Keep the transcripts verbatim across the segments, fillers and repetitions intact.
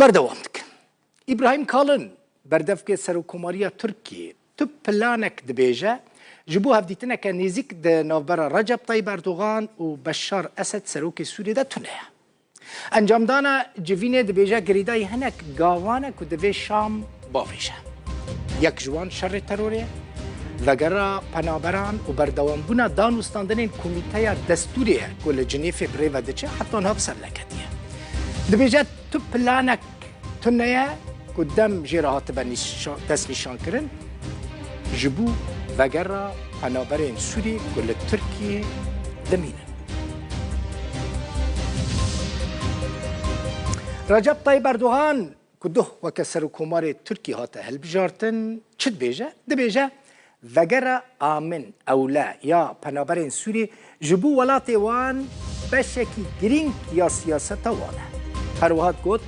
Berdewam dikin. Îbrahîm Kalin, berdevkê Serokkomariya Tirkiyê, tu planek dibêje, ji bo hevdîtineke nêzîk di navbera Recep Tayyip Erdogan û Beşar Esed, serokê Sûriyê de tune ye. Encamdana civînê dibêje girêdayî hinek gavan e ku divê Şam bavêje. Yek ji wan şerê terorê ye, vegera penaberan û berdewambûna danûstandinên Komîteya Destûrê ye ku li Cinêfê bi rê ve diçe, heta niha bi ser neketiye. Dibêje tu planek tune ye ku dem jê re hatibe nîşa-, destnîşankirin, ji bo vegera penaberên Sûrî ku li Tirkiyê dimînin. Recep Tayyip Erdogan, ku duh weke serokkomarê Tirkî hate hilbijartin, çi dibêje? Dibêje, vegera amin, ewle ya penaberên Sûrî ji bo welatê wan beşekî girîng ya siyaseta wan e. Her wiha got,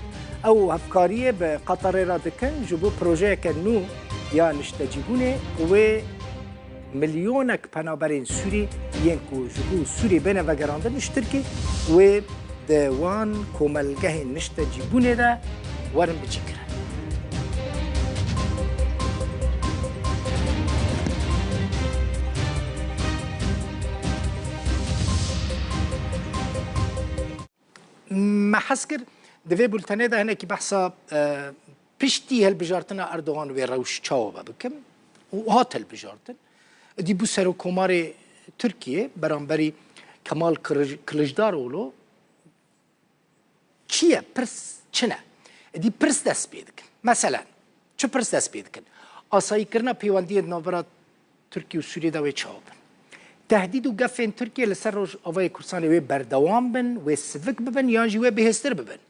ew hevkariyê bi Qatarê re dikin ji bo projeyeke nû ya niştecîbûnê ku wê milyonek penaberên Sûrî yên ku ji bo Sûrî bêne vegerandin ji Tirkî, wê di wan komelgehên niştecîbûnê de werin bicîkirin. Me hez kir di vê bultenê de hinekî behsa, e, piştî hilbijartina Erdogan wê rewş çawa be bikim û hat hilbijartin. Dî bû serokkomarê Tirkiyê beramberî Kemal Kılıç-, Kılıçdaroğlu. Çi ye? Pirs çi ne? Dî pirs dest pê dikin. Meselen, çi pirs dest pê dikin? Asayîkirina pêwendiyên di navbera Tirkiye û Sûriyê de wê çawa bin? Tehdîd û gefên Tirkiye li ser Rojavayê Kurdistanê wê berdewam bin, wê sivik bibin yan jî wê bihêztir bibin?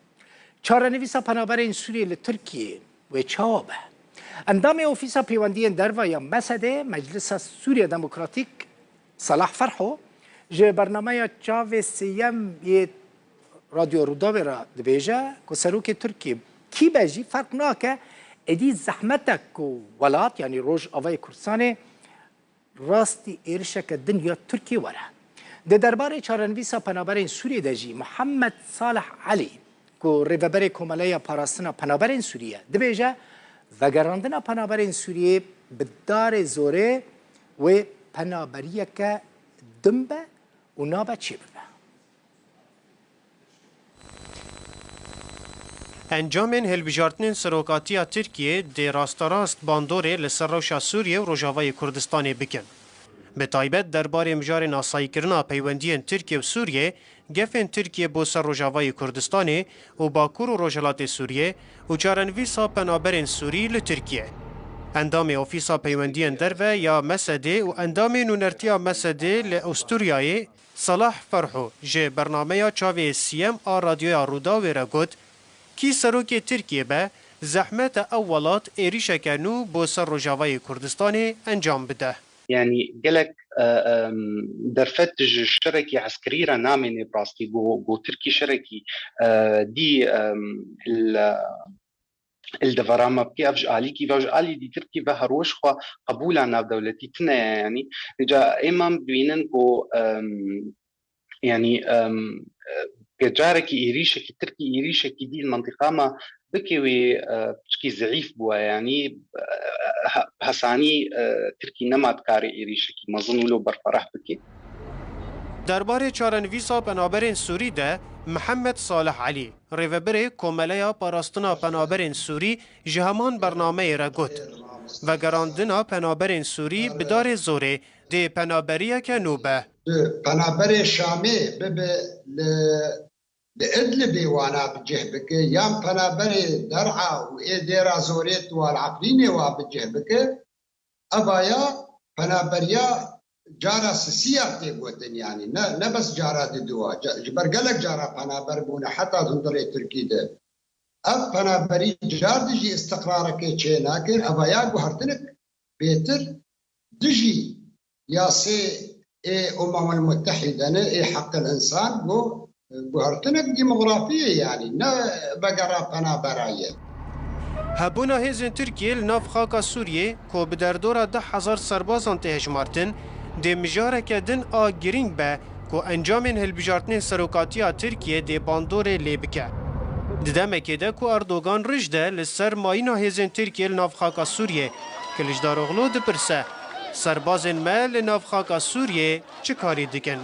Çarenivîsa penaberên Sûriyê li Tirkiyê wê çawa be? Endamê Ofîsa Pêwendiyên Derve ya mesedê Meclisa Sûriye Demokratîk Salah Ferho ji bernameya Çavê Sêyem yê Radyo Rûdawê re dibêje ku serokê Tirkiyê kî be jî ferq nake, êdî zehmet e ku welat, yanî Rojavayê Kurdistanê, rastî êrişeke din ya Tirkiyê were. Di derbarê çarenivîsa penaberên Sûriyê de jî Mihemed Salih Elî, ku rêveberê Komeleya Parastina Penaberên Sûriyê, dibêje, vegerandina penaberên Sûriyê bi darê zorê wê penaberiyeke din be û nabe çêbibe. Encamên hilbijartinên serokatiya Tirkiyê dê rasterast bandorê li ser rewşa Sûriyê û Rojavayê Kurdistanê bikin. Bi taybet derbarê mijarên asayîkirina peywendiyên Tirkiye û Sûriyê, gefên Tirkiye bo ser Rojavayê Kurdistanê û Bakur û Rojhilatê Sûriyê û çarenivîsa penaberên Sûrî li Tirkiye. Endamê Ofîsa Peywendiyên Derve ya mesedê û endamê nûnertiya mesedê li Asturyayê, Salah Ferho ji bernameya Çavê Siyem a Radyoya Rûdawê re got, kî serokê Tirkiyê be, zehmet e ew welat êrîşeke nû bo ser Rojavayê Kurdistanê encam bide. Yanî gelek, e, em, derfet ji şerekî eskerî re namêne bi rastî, ku, ku Tirkî şerekî, e, dî, em, li, li devera me bike, ev ji alîkî ve, ji alî dîtir kî ve her weş xwe qebûla navdewletî tune ye, yanî. Îca ê me dibînin ku, em, yanî, em, e, carekî êrîşekî, Tirkî êrîşekî dî li mentiqa me bike wê, e, piçkî zeîf bûye, yanî, e, he-, hesanî, e, Tirkî nema dikarê êrîşekî mezin wilo berfereh bike. Derbarê çarenivîsa penaberên Sûrî de Mihemed Salih Elî, rêvebirê Komeleya Parastina Penaberên Sûrî ji heman bernameyê re got, vegerandina penaberên Sûrî bi darê zorê dê penaberiyeke nû be. Penaberê Şamê bibe li, li Idlibê wana bi cih bike, yan penaberê Der'a û ê Dêra Zorê Tuwal Efrînê wa bi cih bike, Evaya penaberiya cara sisiya tê gotin, yanî ne, ne bes cara diduwa, ca-, ji ber gelek cara penaber bûne heta hundirê Tirkî de. Ev penaberî car dijî îstiqrarekê çê nake, evaya guhertinek bêtir dijî yasê ê Umemul Muttehîde ne, ê heqil însan, got, guhertinek demografiyê, yanî ne vegera penabera ye. Hebûna hêzên Tirkiyê li nav xaka Sûriyê, ku bi derdora deh hezar serbazan tê hejmartin, dê mijareke din a girîng be, ku encamên hilbijartinên serokatiya Tirkiyê dê bandorê lê bike. Di demekê de ku Erdogan rij de li ser mayîna hêzên Tirkiyê li nav xaka Sûriyê, Kiliçdaroglu dipirse, serbazên me li nav xaka Sûriyê çi karî dikin?